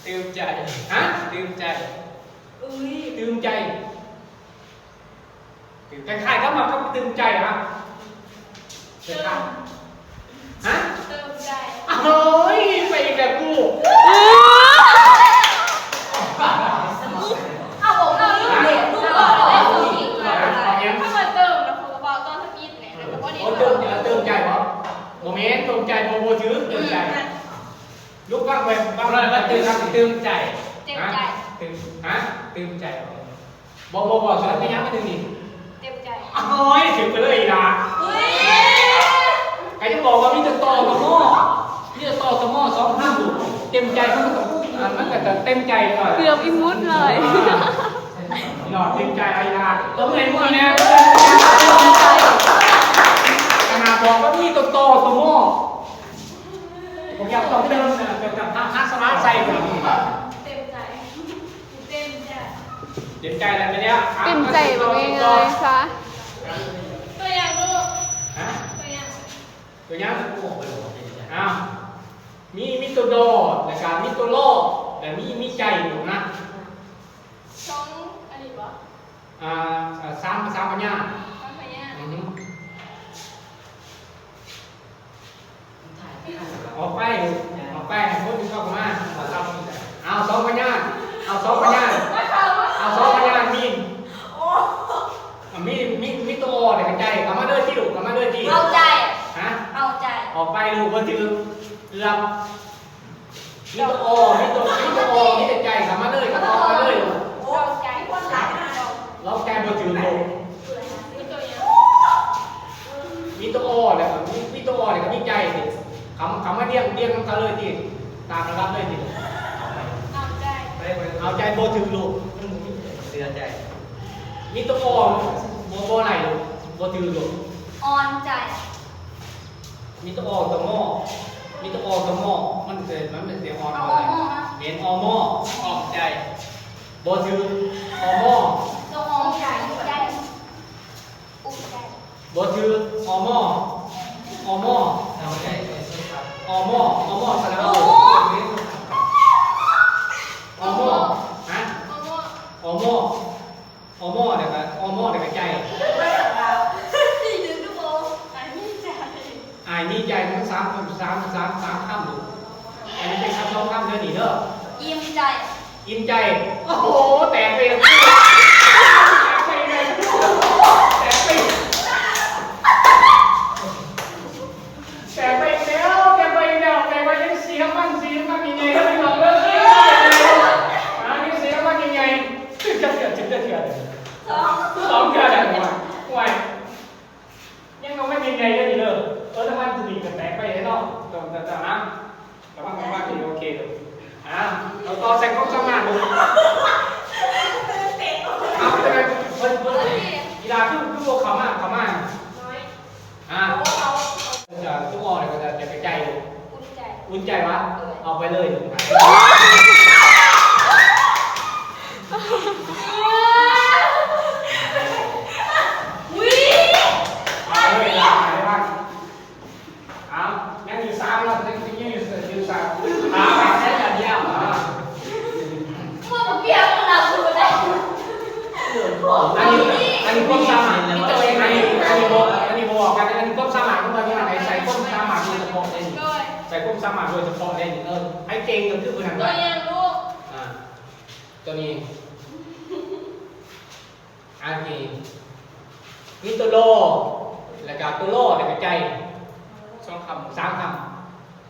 ຕື່ມໃຈ. ຮະ? ຕື່ມໃຈ. ຕື່ມໃຈ. ຕື່ມ ຄ້າຍໆກັບວ່າ ກັບຕື່ມໃຈນະ. ເຕີມ ຮະ? ເຕີມໃຈ. ໂອ້ຍ ໄປອີກແລ້ວກູ. ເອົາ ເອົາ ລູກເດ ລູກບອກແລ້ວ ຄຳວ່າເຕີມນະ ເຂົາກໍເວົ້າຕອນທຳອິດແຫຼະ ແຕ່ກໍບໍ່ໄດ້ ໂອ້ ເຕີມ ເຕີມໃຈບໍ? ບໍ່ແມ່ນ ຕົມໃຈ ບໍ່ ບໍ່ຖືກ ເຕີມໃຈ. ລູກຟັງໄວ້ ຟັງ ເຕີມ ຕື່ມໃຈ. ເຕັມໃຈ. ຮະ? ຕື່ມ ຮະ? ຕື່ມໃຈ. ບໍ່ ບໍ່ ບໍ່ ສວຍໄປຫຍັງ ອັນໜຶ່ງນີ້ ເຕັມໃຈ. ໂອ້ຍ ຖືກໄປເລີຍອີ່ຫຼ້າ. ເຮີ້ຍ ກໍຍັງບອກວ່າມີແຕ່ ຕ ກັບ ມ ມີແຕ່ ຕ ກັບ ມ ສອງຄຳ. ເຕັມໃຈ ມັນກໍຕ້ອງ ມັນກໍຈະເຕັມໃຈໜ້ອຍ. ເກືອບອີ່ມຸດເລີຍ. ເນາະ ເຕັມໃຈອີ່ຫຼ້າ. ຕົບມືໃຫ້ໝູ່ແດ່. ຂະໜາດບອກວ່າມີແຕ່ ຕ ກັບ ມ ບໍ່ຢາກຕ້ອງເຕີມນະ ແຕ່ ແຕ່ ຫາ ຫາສະຫຼະໃສ່. ເຕັມໃຈ. ເຕັມໃຈ ເຕັມໃຈແລ້ວແມ່ນແລ້ວ. ເຕັມໃຈບໍ່ແມ່ນເອີຍຊະ. ຕົວຢ່າງລູກ. ຮະ? ຕົວຢ່າງ ຕົວຢ່າງ. ອ້າວ ມີ ມີຕົວ ດ ແລ້ວກະມີຕົວ ລ ແລ້ວມີ ມີໃຈຢູ່ນະ. ສອງອັນນີ້ບໍ່? ອ່າ ສາມ ສາມພະຍາງ. ສາມພະຍາງ. ອືຮຶ. ອອກໄປ ອອກໄປ ໃຫ້ຄົນອື່ນເຂົ້າມາ. ເອົາສອງພະຍາງ ເອົາສອງພະຍາງ ເອົາສອງພະຍາງ. ມີ ມີ ມີ ມີຕົວ ອ ແລ້ວກໍ ໃຈ. ເຂົ້າມາເລີຍຕິລູກ ເຂົ້າມາເລີຍຕິ. ເອົາໃຈ. ຮະ? ເອົາໃຈ. ອອກໄປລູກ ບໍ່ຖືກ ເກືອບ. ມີແຕ່ ອ ມີແຕ່ ມີແຕ່ ອ ມີແຕ່ ໃຈ. ເຂົ້າມາເລີຍ ເຂົ້າມາເລີຍ. ໂອ້ ໃຈບໍ່ຖືກລູກ ເສຍໃຈ. ມີຕົວ ອໍ ບໍ່ ບໍ່ໄດ້ລູກ ບໍ່ຖືກລູກ ອ່ອນໃຈ. ມີຕົວ ອໍ ຕົວ ມໍ ມີຕົວ ອໍ ຕົວ ມໍ ມັນເປັນ ມັນເປັນສຽງອ່ອນ ເອົາ ເອົາ ມ ມາ ແມ່ນ ອໍ ມໍ ອ່ອມໃຈ ບໍ່ຖືກ ອໍ ມໍ ຕົວ ອ່ອນໃຈ ໃຈ ອຸ່ນໃຈ ບໍ່ຖືກ ອໍ ມໍ ອໍ ມໍ ເອົາໃຈ ອໍ ມໍ ອໍ ມໍ ສະຫຼະໂອ ອໍ ມໍ ຮະ ອໍ ມໍ ອໍ ມໍ ແລ້ວກະ ອໍ ມໍ ແລ້ວກະໃຈ ອາຍມີໃຈ ມີໃຈ ທັງສາມ ສາມ ສາມ ສາມຄຳລູກ ອັນນີ້ເປັນຄຳສອງຄຳເດີນີ້ເດີ ອີ່ມໃຈ ອີ່ມໃຈ ໂອ້ໂຫ ແຕກໄປແລ້ວ ແຕກໄປແລ້ວ ແຕກໄປ ແຕກໄປອີກແລ້ວ ແຕກໄປອີກແລ້ວ ແຕກໄປ ຍັງເສຍມັນ ເສຍມັນໃຫຍ່ໆ ເດີພີ່ນ້ອງເດີ ອ່າ ຍັງເສຍມັນໃຫຍ່ໆ ຖືກຈັກເທື່ອ ຖືກຈັກເທື່ອ ສອງ ສອງເທື່ອແລ້ວ ໂອ້ຍ ຍັງເອົາມັນໃຫຍ່ໆ ເດີນີ້ເດີ ເອີ ລາງວັນຕົວນີ້ກະແຕກໄປແລ້ວເນາະ ຕ້ອງ ຕ້ອງ ຕ້ອງ ອ່າ ລະວັງ ລະວັງ ໂອເຄເດີ ອ່າ ເອົາຕໍ່ໃສ່ຄວາມສາມາດເດີ ເອົາ ເພິ່ນ ເພິ່ນ ເພິ່ນ ອີ່ຫຼ້າຄື ຄືບໍ່ເຂົ້າມາ ເຂົ້າມາ ນ້ອຍ ອ່າ ໂອ້ ເອົາ ຈະ ຕົວ ອໍ ແລ້ວກະຈະ ຈະກະໃຈ ອຸ່ນໃຈ ອຸ່ນໃຈຫວາ ເອີ ເອົາໄປເລີຍ ອຸ້ຍ ເອົາເລີຍ ເອົາ ຍັງຢູ່ສາມເນາະ ຍັງຢູ່ ຍັງຢູ່ສາມ ອ່າ ແລ້ວກັນຍາວ ອ່າ ໝົດເວລາແລ້ວ ອັນນີ້ ອັນນີ້ຄວາມສາມາດ ອັນນີ້ ອັນນີ້ບໍ່ ອັນນີ້ບໍ່ອອກກັນ ອັນນີ້ຄວາມສາມາດຂອງເພິ່ນ ໃສ່ຄວາມສາມາດໂດຍສະເພາະເດ້ນີ້ ໂດຍ ໃສ່ຄວາມສາມາດໂດຍສະເພາະເດ້ນີ້ ເອີ ໃຜເກັ່ງກະຄືຜູ້ນັ້ນ ໂດຍ ລູກ ອ່າ ຕົວນີ້ ອ່າ ໂອເຄ ມີຕົວ ລໍ ແລ້ວກະຕົວ ລໍ ແລ້ວກະໃຈ ສອງຄຳ ສາມຄຳ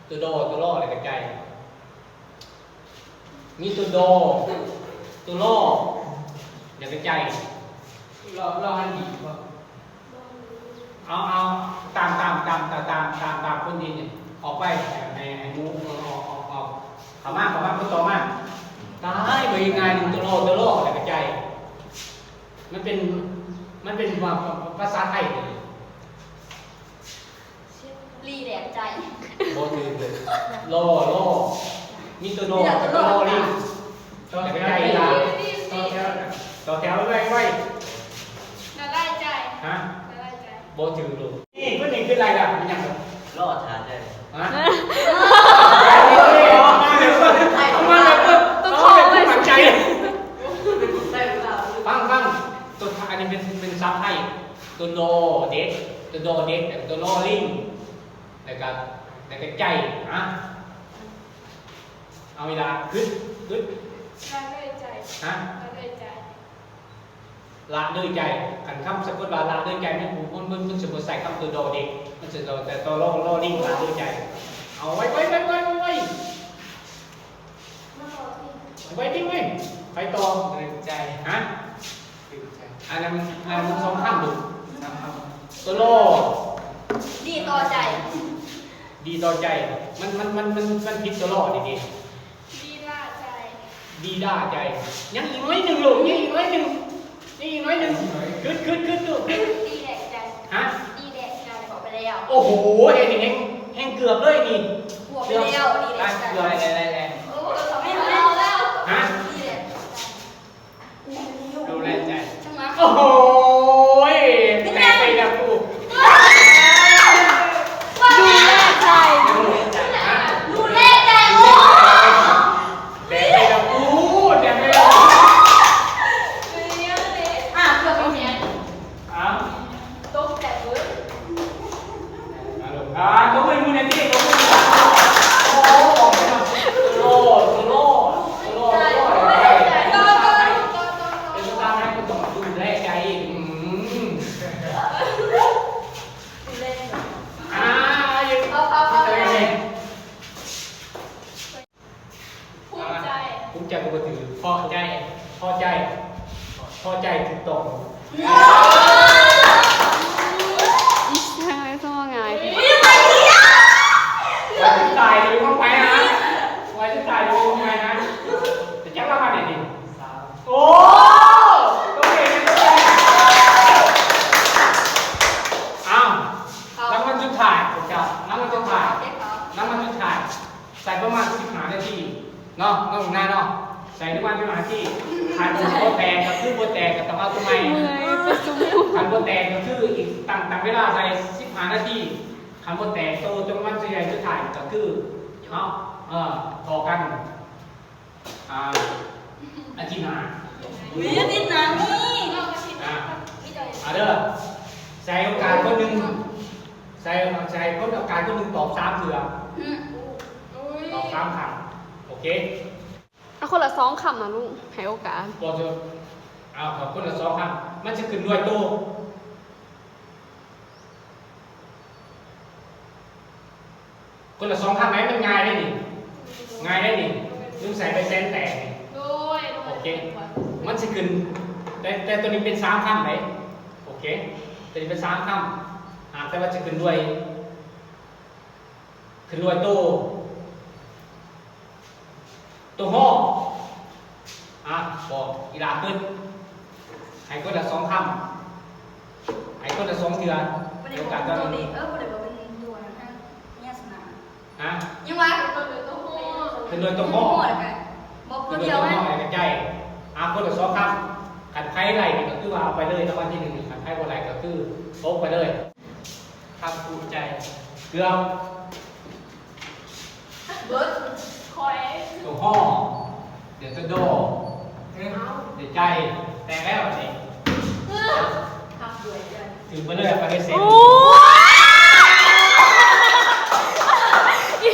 ຕົວ ດໍ ຕົວ ລໍ ແລ້ວກະໃຈ ມີຕົວ ດໍ ຕົວ ລໍ ແລ້ວກະໃຈ ລໍ ລໍ ອັນດີບໍ່? ເອົາ ເອົາ ຕາມ ຕາມ ຕາມ ຕາມ ຕາມ ຕາມຄົນທີ່ອອກໄປ ໃຫ້ ໃຫ້ໝູ່ ອອກ ອອກ ອອກ ເຂົ້າມາ ເຂົ້າມາ ຄົນຕໍ່ມາ ຕາຍ ບໍ່ເຮັດງ່າຍ ຕົວ ລໍ ຕົວ ລໍ ແລ້ວກະໃຈ ມັນເປັນ ມັນເປັນພາ ພາສາໄທ ລີແດດໃຈ ບໍ່ຖືກເລີຍ ລໍ ລໍ ມີຕົວ ລໍ ມີແຕ່ຕົວ ລໍ ລໍ ລໍ ລິງ ຕໍ່ແຖວ ຕໍ່ແຖວ ຕໍ່ແຖວ ໄວ ໄວ ລະໄດ້ໃຈ ຮະ ລະໄດ້ໃຈ ບໍ່ຖືກລູກ ນີ້ ເພິ່ນນີ້ຄືໄລ່ລະ ມີຫຍັງ ລໍຖ້າໃຈ ຮະ ມາແລ້ວເພິ່ນ ມາແລ້ວເພິ່ນ ເຈົ້າຂອງໄວ້ ໝັ້ນໃຈ ຟັງ ຟັງ ຕົວ ອັນນີ້ເປັນ ເປັນສັບໄທ ຕົວ ດໍ ເດັກ ຕົວ ດໍ ເດັກ ແລ້ວກະຕົວ ລໍ ລິງ ແລ້ວກະ ແລ້ວກະໃຈ ຮະ ເອົາເວລາ ຄຶດ ຄຶດ ລະເລີຍໃຈ ຮະ ລະເລີຍໃຈ ລະເລີຍໃຈ ຄັນຄຳສະກົດວ່າລະເລີຍໃຈ ມັນ ມັນ ມັນ ມັນຊິບໍ່ໃສ່ຄຳຕົວ ດໍ ເດັກ ມັນຊິເອົາແຕ່ຕົວ ລໍ ລໍ ລິງ ລະເລີຍໃຈ ເອົາ ໄວ ໄວ ໄວ ໄວ ໄວ ໄວຕິ ໄວ ໄປຕໍ່ ເລີຍໃຈ ຮະ ເລີຍໃຈ ອັນນັ້ນ ອັນນັ້ນສອງຄຳ ສາມຄຳ ຕົວ ລໍ ດີຕໍ່ໃຈ ດີຕໍ່ໃຈ ມັນ ມັນ ມັນ ມັນ ມັນຜິດຕົວ ລໍ ນີ້ເດ້ ດີລາໃຈ ດີລາໃຈ ຍັງອີກໜ້ອຍໜຶ່ງລູກ ຍັງອີກໜ້ອຍໜຶ່ງ ຍັງອີກໜ້ອຍໜຶ່ງ ຄຶດ ຄຶດ ຄຶດລູກ ຄຶດ ດີແດດໃຈ ຮະ ດີແດດໃຈ ບອກໄປແລ້ວ ໂອ້ໂຫ ເຮັດໃຫ້ແຮງ ແຮງເກືອບເລີຍນີ້ ບວກໄປແລ້ວ ດີແດດໃຈ ເກືອບ ໄດ້ ໄດ້ ໄດ້ ໂອ້ ເກືອບສອງແມ່ນແລ້ວ ຮະ ດີແດດໃຈ ດູແລໃຈ ໂອ້ໂຫຍ ແຕກໄປແລ້ວກູ ດູແລໃຈ ດູແລໃຈ ໂອ້ ແຕກໄປແລ້ວກູ ແຕກໄປແລ້ວ ອ່າ ເກືອບບໍ່ແມ່ນ ອ່າ ຕົກໃຈເບີດ ອ່າ ຕົບມືໃຫ້ໝູ່ແດ່ຕິ ຕົບມື ໂອ້ໂຫ ໂລ ໂລ ໂລ ໂລ ເປັນພາສາໄທ ເປັນພາສາໄທ ຕ້ອງດູແລໃຈ ອືມ ດູແລໃຈ ອ່າ ເອົາ ເອົາ ເອົາ ເອົາ ພູມໃຈ ພູມໃຈກໍບໍ່ຖືກ ພໍໃຈ ພໍໃຈ ພໍໃຈຖືກຕ້ອງ ອີ່ຫຍັງ ຄືວ່າງ່າຍແທ້ ໄວ້ສຸດທ້າຍເລີຍ ຂອງໃຜຫັ້ນ ໄວ້ສຸດທ້າຍເລີຍ ຂອງໃຜຫັ້ນ ແຕ່ຈັກລະພັນນີ້ ຄັນບໍ່ແຕກກໍຄືບໍ່ແຕກ ກໍຕ້ອງເອົາຕົວໃໝ່. ເມື່ອຍປະຊຸມ. ຄັນບໍ່ແຕກກໍຄືອີກ ຕັ້ງ ຕັ້ງເວລາໃສ່ສິບຫ້ານາທີ. ຄັນບໍ່ແຕກໂຕຈົນມັນຊິໄດ້ສຸດທ້າຍກໍຄື ເນາະ ເອີ ພໍ້ກັນ ອ່າ ອາທິດໜ້າ. ອາທິດໜ້ານີ້ ອ່າ ເອົາເດີ ໃສ່ໂອກາດຄົນໜຶ່ງ ໃສ່ ໃສ່ຄົນ ໂອກາດຄົນໜຶ່ງຕອບສາມເທື່ອ. ອືມ ຕອບສາມຄັ້ງ. ໂອເຄ ເອົາຄົນລະສອງຄຳນະລຸງ ໃຫ້ໂອກາດ. ບໍ່ເດີ ເອົາ ເອົາຄົນລະສອງຄຳ ມັນຊິຂຶ້ນດ້ວຍໂຕ. ຄົນລະສອງຄຳໄດ໋ ມັນງ່າຍເດ້ນີ້ ງ່າຍເດ້ນີ້ ລຸງໃສ່ໄປແສນແຕກນີ້. ໂດຍ ໂອເຄ ມັນຊິຂຶ້ນ ແຕ່ ແຕ່ໂຕນີ້ເປັນສາມຄຳເດ້. ໂອເຄ ໂຕນີ້ເປັນສາມຄຳ ອ່າ ແຕ່ວ່າຊິຂຶ້ນດ້ວຍ ຂຶ້ນດ້ວຍໂຕ ໂຕຮໍ. ອ່ະ ບອກອີ່ຫຼ້າເພິ່ນ ໃຫ້ຄົນລະສອງຄຳ ໃຫ້ຄົນລະສອງເທື່ອ. ໂອກາດຕອນນີ້ ເອີ ບໍ່ໄດ້ບອກເປັນຕົວນະ ພະຍັນຊະນະ. ຮະ? ຍັງວ່າ ຂຶ້ນດ້ວຍໂຕຮໍ ບອກຕົວດຽວ ຂຶ້ນດ້ວຍໂຕຮໍ ແລ້ວກໍໃຈ. ອ່ະ ຄົນລະສອງຄຳ ຄັນໃຜໄດ້ນີ້ກໍຄືວ່າເອົາໄປເລີຍລາງວັນທີໜຶ່ງ ຄັນໃຜບໍ່ໄດ້ກໍຄືຕົກໄປເລີຍ. ຄັບ ໃຈ ເກືອບ ເບິດ ຄອຍ ໂຕຮໍ ດຽວໂຕດໍ ເອີ ດຽວໃຈ ແຕກແລ້ວນີ້. ເອີ ຄັບ ເບີດ ຖືກໄປເລີຍ ປະຕິເສດ. ໂອ້ຍ ເອີ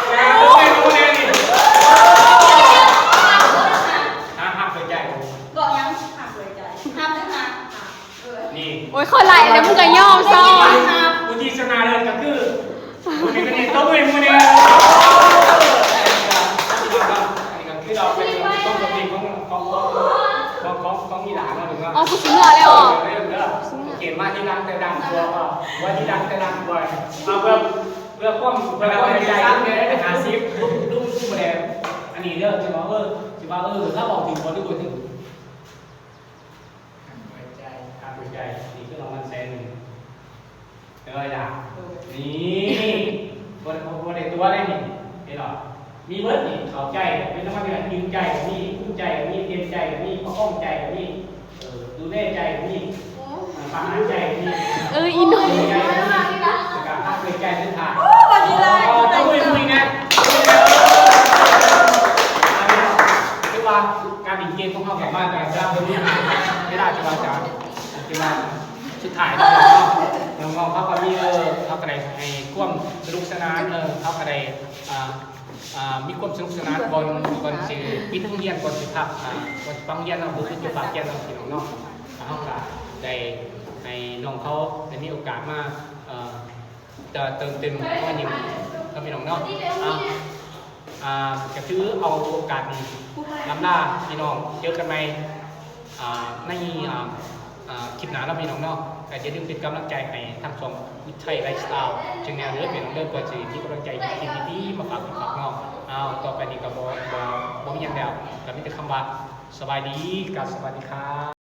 ແຕກແລ້ວນີ້. ຮະ? ຮັບໂດຍໃຈ ບອກຫຍັງ? ຮັບໂດຍໃຈ ຮັບເດີ ຮັບ. ນີ້ ໂອ້ຍ ຂ້ອຍໄລ່ແລ້ວ ມຶງກໍຍອມຊະ. ຜູ້ທີ່ຊະນະເລີດກໍຄື ຜູ້ນີ້ກໍນີ້ ຕົບມືໃຫ້ໝູ່ແດ່. ອັນນີ້ກໍຄືເຮົາເປັນຂອງ ຂອງ ຂອງ ຂອງອີ່ຫຼ້າເນາະ ຫຼືວ່າ ອໍ ຜູ້ຊິເມືອແລ້ວ ເລີ່ມເດີ. ໂອເຄ ມາທີຫຼັງແຕ່ດັງກວ່າ ວ່າທີຫຼັງແຕ່ດັງກວ່າ ມາເພື່ອ ເພື່ອຄວາມ ເພື່ອຄວາມໃຈ ຫ້າສິບ ລຸງ ລຸງ ລຸງແດງ. ອັນນີ້ເດີ ຊິວ່າ ເອີ ຊິວ່າ ເອີ ລາວເວົ້າຖືກບໍ່ ຫຼືບໍ່ຖືກ? ຫາກໄວ້ໃຈ ຫາກໄວ້ໃຈ ນີ້ຄືລາງວັນແສນໜຶ່ງ ເອີ ຫຼ້າ ນີ້ ບໍ່ ບໍ່ ບໍ່ໄດ້ຕົວະເດ້ນີ້ ເຫັນບໍ່? ມີເບິດນີ້ ເຂົ້າໃຈ ເປັນລາງວັນທີ່ຈິງໃຈກໍມີ ພູມໃຈກໍມີ ເຕັມໃຈກໍມີ ປະຄອງໃຈກໍມີ ເອີ ດູແລໃຈກໍມີ ເອີ ປະຫານໃຈກໍມີ ເອີ ອີ່ໜ້ອຍ ໃຈກໍມີ ແລ້ວກໍຮັກດ້ວຍໃຈສຸດທ້າຍ. ໂອ້ ດີຫຼາຍ ເອີ ຕົບມືໃຫ້ແດ່. ຖືວ່າການຫຼິ້ນເກມຂອງເຮົາກໍມາຈາກເວລາເບິ່ງ ເວລາທີ່ວ່າຈະ ທີ່ວ່າສຸດທ້າຍເນາະ ນ້ອງໆເຮົາກໍມີ ເອີ ເຮົາກໍໄດ້ໃຫ້ຄວາມສະໜຸກສະໜານ ເອີ ເຮົາກໍໄດ້ ອ່າ ອ່າ ມີຄວາມສະໜຸກສະໜານກ່ອນ ກ່ອນຊິປິດໂຮງຮຽນ ກ່ອນຊິພັກ ອ່າ ກ່ອນຊິພັກໂຮງຮຽນເນາະ ບໍ່ຄືຈະພັກຮຽນເນາະ ພີ່ນ້ອງເນາະ. ເຮົາກໍໄດ້ໃຫ້ນ້ອງເຂົາໄດ້ມີໂອກາດມາ ເອີ ຈະເຕີມເຕັມມາຍິງເນາະ ພີ່ນ້ອງເນາະ. ອ່າ ອ່າ ກໍຖືເອົາໂອກາດນີ້ລ່ຳລາພີ່ນ້ອງ ເຈີກັນໃໝ່ ອ່າ ໃນ ອ່າ ອ່າ ຄລິບໜ້າເນາະ ພີ່ນ້ອງເນາະ. ກໍຢ່າລືມເປັນກຳລັງໃຈໃຫ້ທາງຊ່ອງ Good Thai Lifestyle Channel ເດີ ພີ່ນ້ອງເດີ ເພື່ອຊິມີກຳລັງໃຈ ຄລິບດີໆມາຝາກພີ່ຝາກນ້ອງ. ເອົາ ຕໍ່ໄປນີ້ກໍບໍ່ ບໍ່ ບໍ່ມີຫຍັງແລ້ວ ກໍມີແຕ່ຄຳວ່າ ສະບາຍດີ ກັບ ສະຫວັດດີຄັບ.